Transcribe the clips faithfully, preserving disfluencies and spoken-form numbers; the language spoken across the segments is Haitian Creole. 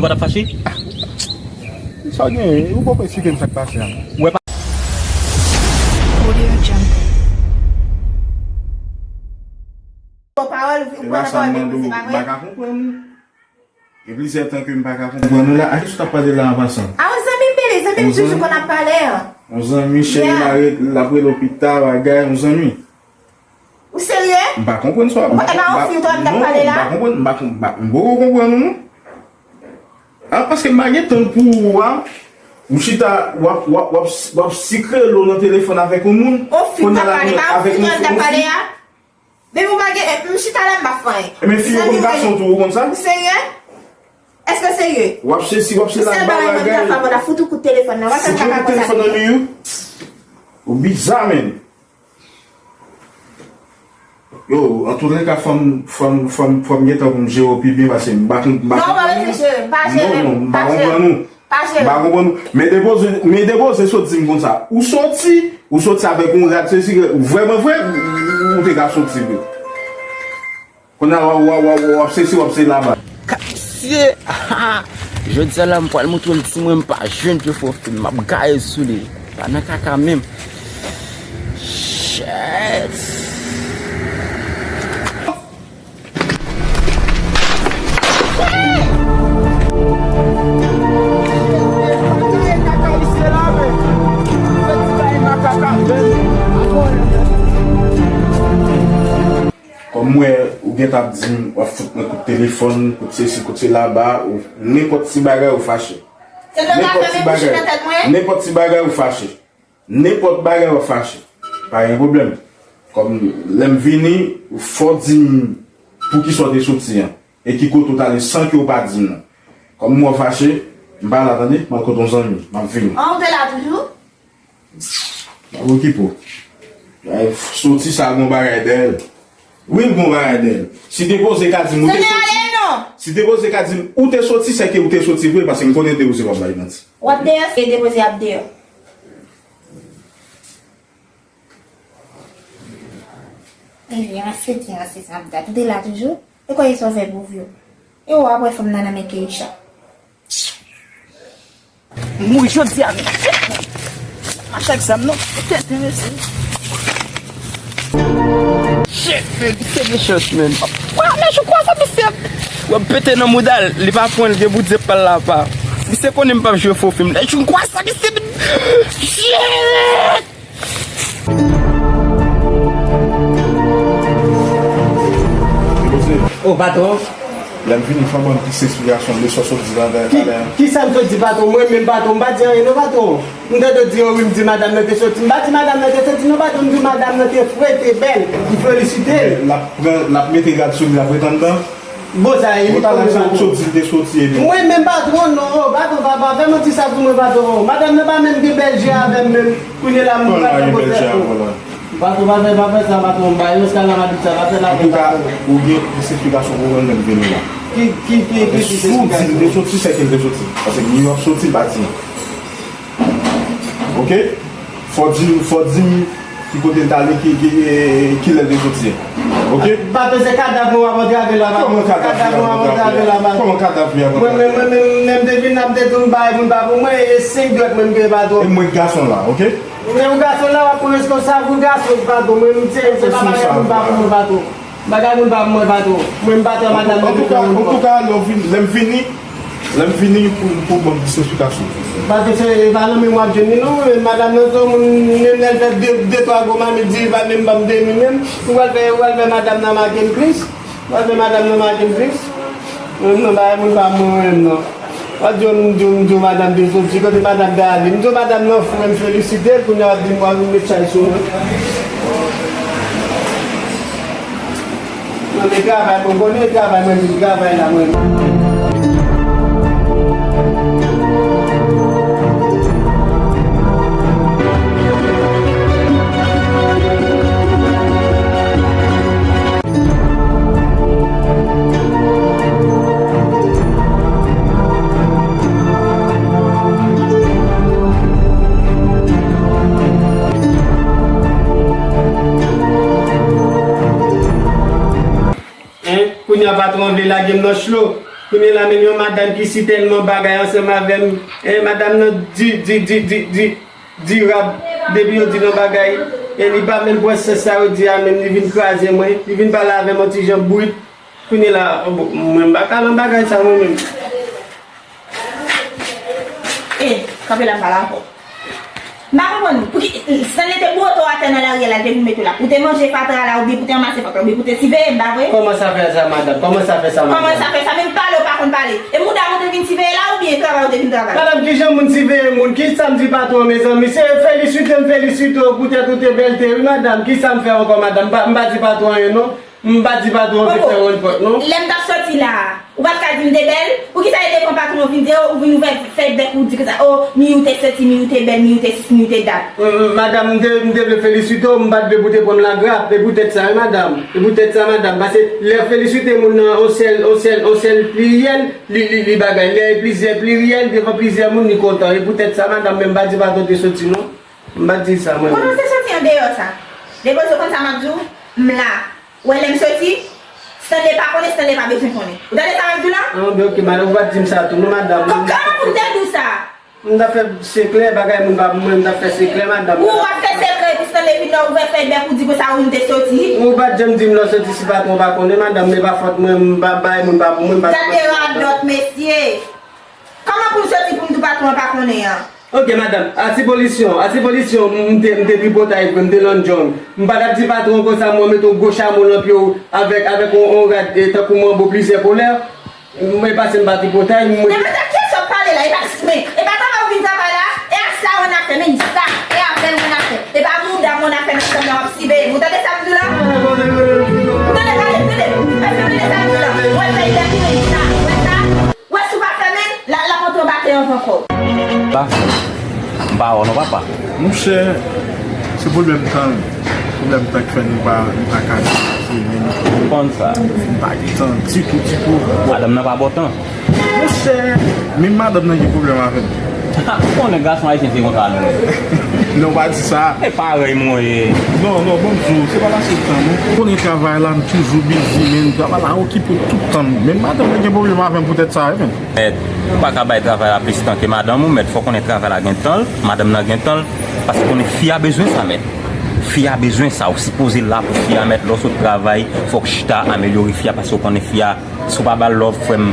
Ou t ap fache? Sa w genyen? Ou poko eksplike m sa k pase a. Ou wè pa. Bon, pawòl, ou pran pawòl depoze, pa vre? M pa ka konprann ou. Gen plizyè tan ke m pa ka konprann ou la. A kisa w t ap pale la an pasan? A yon zanmi m, bebe, zanmi m toujou konn ap pale an. Yon zanmi, cheri, l ap rele w pita, bagay, yon zanmi. Ou serye? M pa konprann sa. Ou pa, e pa yon fi ou t ap pale la? Non, m pa konprann, m pa konprann, m poko konprann ou, non. A, paske m pa gen tan pou ou a. Ou chita, w ap, w ap, w ap, w ap sikre lo nan telefòn avèk yon moun. Yon fi ou t ap pale, pa yon fi ou t ap pale a? Bebe, ou pa gen, e, m chita la, m pa fè anyen. Ebyen, fi yo konn gason tou, ou konn sa? Ou serye? Èske w serye? W ap sesi, w ap sela, bagay. Ou sèl bagay mwen ka fè, mwen ta fout ou kout telefòn nan. Ou pa fè m kaka konsa. Telefòn nan men ou. Ou biza, menn. Yo, antouleka, fò m, fò m, fò m, fò m gen tan pou m jere w pi byen, paske m pa konn, m pa konn. Non, ou pa bezwen jere m, pa jere m, pa jere m. Non, non, m pa konprann ou. Pa jere m. M pa konprann ou. Men depoze, men depoze sot di m konsa. Ou soti, ou soti avèk yon rad, sesi, vrèman vre, ou, ou te ka soti vre. Kounye a w ap, w ap, w ap, w ap sesi, w ap se laba. Katye! Jodi a la, m pral montre l, di mwen m pa jwenn Jofofin, m ap gaye sou li. Pa nan kaka menm. Shit! Kòm m wè ou gentan ap di m, w ap fout mwen kout telefòn, kout sesi, kout sela, ba, ou, nenpòt ti bagay ou fache. Nenpòt ti bagay, nenpòt ti bagay ou fache. Nenpòt bagay w ap fache. Pa gen pwoblèm. Kòm lè m vini, fò w di m poukisa w te soti an. E ki kote w t ale san ke w pa di m nan. Kòm m wè w fache, m pa la tande, m al kote yon zanmi, m ap vini. An, ou te la toujou? M ap okipe w. Ay, soti sa gon bagay dèyè l. Wi, l gon bagay dèyè l. Si depoze ka di m ou te soti. Si depoze ka di m ou te soti, sèke ou te soti vre, paske m konnen depoze p ap bay manti. W ap deyò, se depoze ap deyò. Ebyen, anse ki anse sa ap dat. Ou te la toujou? E kote sa w fè pou ou? E w ap wè fanm nan nan men Keisha. M mouri jodi a, men. Mache ak zam, non. Tèt, mesye. Shit, men, misye gen chans, men. Wa, men, je crois sa, misye. W ap pete nan mouda l, li pa pran l, gen pou di pa l la pa. Misye konnen m p ap jwe fo fim. Je crois sa, misye. Shit! Depoze. O, patwon. Lè m vini, fò ban m plis eksplikasyon de sa w sot di la talè a. Ki, ki sa m sot di, patwon? Mwen menm, patwon, m pa di anyen non, patwon. M tande w di, o wi, m di madanm nan te soti. M pa di madanm nan te soti non, patwon, m di madanm nan te fre, te bèl. M felisite l. L ap pran, l ap mete rad sou li, l ap ret anndan. Bon, sa e li konn sa. Ou di l te soti, epi mwen menm, patwon, non, patwon, pa, pa fè manti sa sou mwen, patwon. Madanm nan pa menm gen bèl je avè m menm. Kounye la, m pa fè kontrè. Patwon, pa fè, pa fè sa, patwon. M ba yo eskal nan abit sa, pa fè la. Antouka, ou gen plis eksplikasyon pou mwen lè m vini la. Ki, ki, ki, ki plis eksplikasyon? Si w di l te soti, se ke l te soti. Paske li ap soti, l pa di. Oke? Fò di, fò di m ki kote l t ale, ki, ki, e, e, kilè l te soti. Oke? Patwon, se kadav mwen w ap antrave la, patwon. Kòman kadav mwen w ap antrave la, patwon? Kòman kadav mwen w ap antrave la? Mwen, mwen, mwen, mwen, lè m te vin, n ap detou m bay moun pa pou mwen, e senk dwèt mwen m gen, patwon. E mwen gason la, oke? Mwen, ou gason la, w ap pran responsab, ou gason, patwon. Mwen, mwen, se, se pa bagay moun pa pou mwen, patwon. Bagay moun pa pou mwen, patwon. Mwen, m pa tande madanm nan. Antouka, antouka, lè w vin, lè m vini, lè m vini pou, pou ban m plis eksplikasyon. Patwon, se pa nan men m w ap jwenn li, non. Madanm nan se yon moun, menm lè l fè de, de, twa gwo mamit diri, pa menm ban m demi menm. Ou pral fè, ou pral fè madanm nan make m plis. Ou pral fè madanm nan make m plis. Non, non, bagay moun pa pou mwen menm, non. W ap di w, m di w, m di w madanm te soti, kote madanm te ale? M di w madanm nan fou, men m felisite l, kounye a w ap di m w ap vin met chay sou mwen. Mwen, men travay mwen, konnen travay mwen, vin travay la, mwen. Hein? Kounye a patwon vle lage m nan chlo. Kounye la menm yon madanm ki si tèlman bagay ansanm avè m, e madanm nan di, di, di, di, di, dirab, depi yo di l yon bagay, e li pa menm pran sans sa yo di a menm, li vin kraze mwen, li vin pale avè m yon ti jan brit. Kounye la, mwen m pa ka nan bagay sa mwen menm. E, kanpe la m pale avè w. M pa konprann. Pouki Stanley te bwote w atè nan lari a la, l te vin mete w la? Pou te manje fatra la, oubyen pou te ranmase fatra, oubyen pou te siveye m, pa vre? Kòman sa fè sa, madanm? Kòman sa fè sa, madanm? Kòman sa fè sa? Menm pale w pa konn pale. E mouda w te vin siveye la, oubyen travay ou te vin travay? Madanm, kijan moun siveye moun? Kisa m di patwon an, mezanmi? Se felisite m felisite w poutèt ou te bèlte, wi, madanm. Kisa m fè ankò, madanm? M pa, m pa di patwon anyen, non. M pa di patwon an te fè rann pòt, non. Lè m t ap soti la a, ou pa t ka di m te bèl? Poukisa e devan patwon an vin di, o, ou vin ouvè fèy bèk ou di konsa, o, mi ou te soti, mi ou te bèl, mi ou te sis, mi ou te dat? M, m, madanm, m te, m te vle felisite w, m pa t vle pou te pran m lagrap. E poutèt sa, wi, madanm. E poutèt sa, madanm. Paske lè w felisite moun nan, on sèl, on sèl, on sèl pliriyèl, li, li, li bagay. Lè e plizyè pliriyèl, devan plizyè moun, li kontan. E poutèt sa, madanm, men m pa di patwon te soti, non. M pa t di sa, mwen. Kote w te soti andeyò sa? Depoze w konn sa m ap di w? M la. Ou wè lè m soti? Stanley pa konnen, Stanley pa bezwen konnen. Ou tande sa m ap di w la? An, ben, ok, madanm, ou pa t di m sa tou, non, madanm. Kòman pou m te di w sa? M ta fè se klè, bagay moun pa pou mwen, m ta fè se klè, madanm. Ou ap fè se klè, epi Stanley vin la, ouvè fèy bèk ou di konsa ou m te soti. Ou pa t janm di m lè w soti si patwon pa konnen, madanm, men pa fòt mwen, m pa bay moun pa pou mwen, m pa. Gade radòt, mesye. Kòman pou m soti pou m di patwon an pa konnen an? Ok, madanm, asipolisyon, asipolisyon, m te, m te tripotay vre, m te long jong. M pa t ap di patwon konsa, mwen mete yon gwo chamo nan pye w avèk, avèk yon, yon rad, e, tankou manbo plizyè kolè. Mwen pase m pa tripotay, mwen. Men madanm, kiyès w ap pale la? E pa, men, e pa travay ou vin travay la? E a sa w annafè, men sa, e avè l w annafè. E pa mouda m w annafè nan chanm nan w ap siveye m. Ou tande sa m di w la? Ou tande, tande, tande. Èske w tande sa m di w la? Mwen fè idèm pou men sa, mwen sa. Wè si w pa fèmen l, l ap antre anba tè anvan kò w. Pa fè. M pa wè w non, papa. Monchè, se pwoblèm tan. Pwoblèm tan k fè nou pa, nou pa ka fèmen. Ou konn sa. Nou pa gen tan ditou, ditou. Madanm nan pa ba w tan. Monchè, menm madanm nan gen pwoblèm avè m. Ou konnen gason ayisyen se konsa nou ye. Non, pa di sa. E parèy mwen ye. Non, non, bon, m di w, se pa pase tan, non. Ou konnen travay la, m toujou bizi, men travay la okipe tout tan m. Menm madanm nan gen pwoblèm avè m poutèt sa, wi, men. Mèt, ou pa ka bay travay la plis tan ke madanm ou, mèt. Fò w konnen travay la gen tan l, madanm nan gen tan l, paske konnen fi a bezwen sa, mèt. Fi a bezwen sa, ou sipoze la pou fi a, mèt. Lè w sot travay, fò w chita, amelyore fi a, paske w konnen fi a, si w pa ba l love, frè m,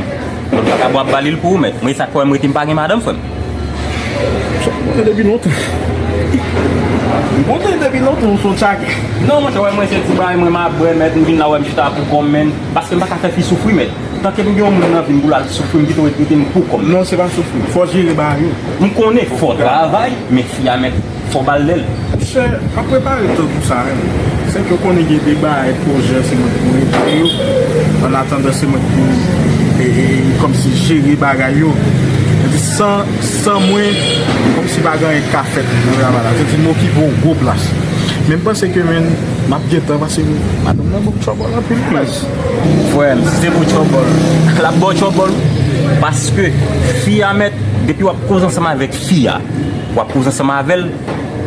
lòt vagabon ap ba li l pou ou, mèt. Mwen, sa k fè w wè m rete, m pa gen madanm, frè m. Sa m konnen depi lontan. M konnen depi lontan, ou se yon tchakè. Non, monchè, wè mwen se ti bagay, mwen m ap bwè, mèt, m vin la, wè m chita pou kò m, men, paske m pa ka fè fi soufri, mèt. Tanke m gen yon moun nan vi m pou l al soufri, m pito ret rete m pou kò m. Non, se pa soufri. Fò jere bagay yo. M konnen fò travay, men fi a mèt fò ba l lè l. Monchè, pa prepare tan pou sa, en. Sèke w konnen gen de bagay, pwojè, se mwen ki pou regle yo. An atandan, se mwen ki pou, e, e, kòmsi jere bagay yo. Epi san, san mwen, kòmsi pa gen anyen k ka fèt nan travay la. Se di m okipe yon gwo plas. Men m panse ke, men, m ap gen tan pase madanm nan ban m tchòbòl anpil plas. Frè m, si se pou tchòbòl, l ap ba w tchòbòl. Paske fi a mèt, depi w ap koze ansanm avèk fi a, w ap koze ansanm avè l,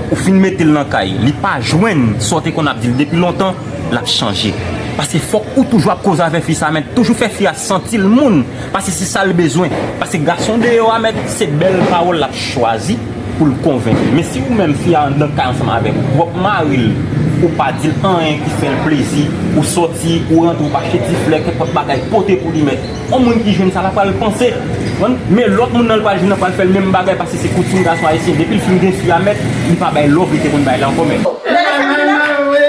ou fin mete l nan kay, li pa jwenn sa w te konn ap di l depi lontan, l ap chanje. Paske fòk ou toujou ap koze avè fi sa, mèt, toujou fè fi a santi l moun, paske se sa l bezwen. Paske gason deyò a, mèt, se bèl pawòl l ap chwazi pou l konvenk li. Men si ou menm fi a anndan kay ansanm avèk ou, pwòp mari l, ou pa di l anyen ki fè l plezi, ou sòti, ou rantre, ou pa achte ti flè, kenpòt bagay, pote pou li, mèt. Yon moun ki jwenn sa la pral panse, konprann? Men lòt moun nan l pral jwenn nan pral fè l menm bagay, paske se koutim gason ayisyen. Depi l fin gen fi a, mèt, li pa bay love li te konn bay la ankò, mèt.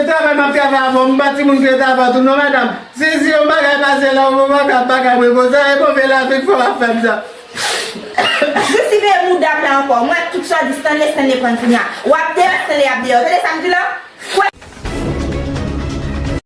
Travay m ap travay avè w, m pa timoun ki rete avè w tou non, madanm. Si, si yon bagay pase la, yon bagay, bagay mwen konsa, e move lavi k fè w ap fè m sa. Jis li veye mouda m la ankò. Mwen, tout sa w di, Stanley, Stanley pran kounya. W ap deyò, Stanley ap deyò. Tande sa m di la? Kwè.